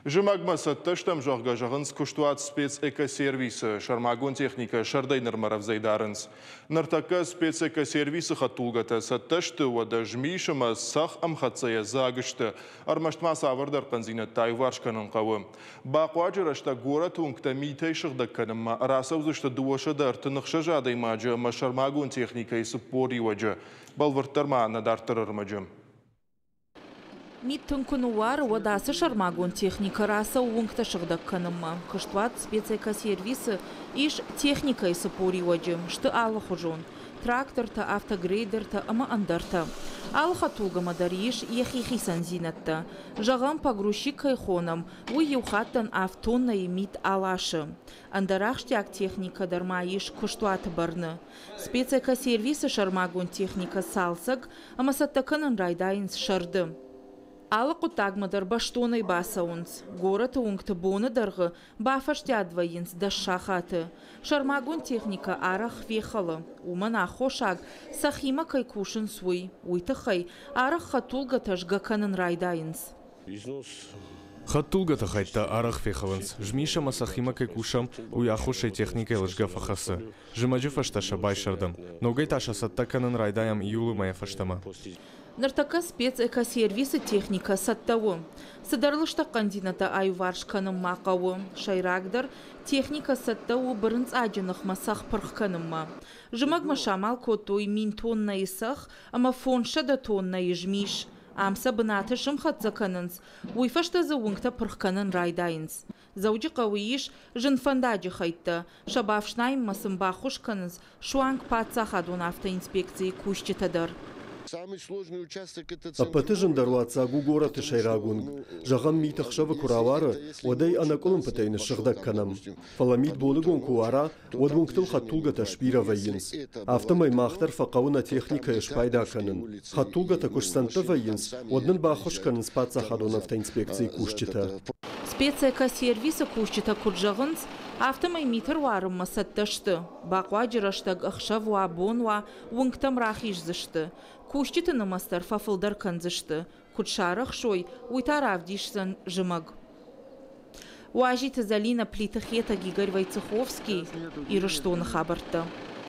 Зымӕгмӕ цӕттӕ стӕм, зӕгъгӕ, зӕгъынц куыстуат «Спецэкосервис-ы». Сӕрмагонд техникӕ сӕрдӕй нырмӕ рӕвдзӕй дарынц. Ныртӕккӕ «Спецэкосервис-ы» хӕдтулгӕтӕ цӕттӕ сты, уӕдӕ змис ӕмӕ цӕхх ӕмхӕццӕйӕ дзаг сты. Ӕрмӕст ма цавӕрдӕр хъӕндзинӕдтӕ аиуварс кӕнын хъӕуы. Бахъуаджы рӕстӕг горӕты уынгтӕ митӕй сыгъдӕг кӕнынмӕ рацӕудзысты 236 адӕймаджы ӕмӕ сӕрмагонд техникӕйы 40 иуӕджы. Бӕлвырддӕр ма нӕ дарддӕр ӕрмӕджы. Мит тынг куы ныууары, уӕд ацы сӕрмагонд техникӕ рацӕуы уынгтӕ сыгъдӕг кӕнынмӕ. Куыстуат «Спецэкосервис-ы» ис техникӕйы 40 иуӕджы, сты алыхуызон: трактортӕ, автогрейдертӕ ӕмӕ ӕндӕртӕ. Алы хӕдтулгӕмӕ дӕр ис йӕхи хицӕндзинӕдтӕ. Зӕгъӕм, погрузчик кӕй хонӕм, уый иу хаттӕн 7 тоннӕйы мит аласы. Ӕндӕр ахсджиаг техникӕ дӕр ма ис куыстуаты бӕрны. «Спецэкосервис-ы» сӕрмагонд техникӕ цалцӕг ӕмӕ цӕттӕ кӕнын райдайынц сӕрды. Алы хъуыддагмӕ дӕр бӕстонӕй бацӕуынц. Горӕты уынгты боны дӕргъы бафӕстиат вӕййынц 10 сахаты. Сӕрмагонд техникӕ арӕх фехӕлы. Уымӕн аххосаг, сӕхимӕ кӕй кусынц, уый. Уый тыххӕй арӕх хӕдтулгӕтӕ згӕ кӕнын райдайынц. Хӕдтулгӕты хӕйттӕ арӕх фехӕлынц. Змис ӕмӕ сӕхимӕ кӕй кусӕм, уый аххосӕй техникӕйыл згӕ фӕхӕцы. Зымӕджы фӕстӕ сӕ байсӕрдӕм. Ногӕй та сӕ цӕттӕ кӕнын райдайӕм июлы мӕйӕ фӕстӕмӕ. Ныртӕккӕ «Спецэкосервис-ы» техникӕ цӕттӕ у. Цыдӕр лыстӕг хъӕндзинӕдтӕ аиуварс кӕнын ма хъӕуы. Сӕйрагдӕр, техникӕ цӕттӕ у бырынцъаджы ныхмӕ цӕхх пырх кӕнынмӕ. Зымӕгмӕ самал кодтой 1000 тоннӕйы цӕхх ӕмӕ 500 тоннӕйы змис. Ам сӕ бынаты сӕмхӕццӕ кӕнынц, уый фӕстӕ дзы уынгтӕ пырх кӕнын райдайынц. Дзӕуджыхъӕуы ис зын фӕндаджы хӕйттӕ. Сӕ бафснайынмӕ сын баххуыс кӕнынц суанг паддзахадон автоинспекцийы кусджытӕ дӕр. Ӕппӕты зындӕр уаццаг у горӕты сӕйраг уынг. Зӕгъӕм, мит ӕхсӕвы куы рауары, уӕд ӕй ӕнӕкъуылымпытӕй ныссыгъдӕг кӕнӕм. Фӕлӕ мит боныгон куы уара, уӕд уынгтыл хӕдтулгӕтӕ сбирӕ вӕййынц. Афтӕмӕй мах дӕр фӕхъӕуы нӕ техникӕйӕ спайда кӕнын. Хӕдтулгӕтӕ куы сцӕндтӕ вӕййынц, уӕд нын баххуыс кӕнынц паддзахадон автоинспекцийы кусджытӕ. «Спецэкосервис-ы» кусджытӕ куыд зӕгъынц, афтӕмӕй мит ӕруарынмӕ цӕттӕ сты. Бахъуаджы рӕстӕг ӕхсӕв уа, бон уа, уынгтӕм рахиздзысты. Кусджыты нымӕц дӕр фӕфылдӕр кӕндзысты. Куыд сарӕхсой, уый та равдисдзӕн зымӕг. Уазиты Зӕлинӕ, Плиты Хетӕг, Игорь Войцеховский, Ирыстоны хабӕрттӕ.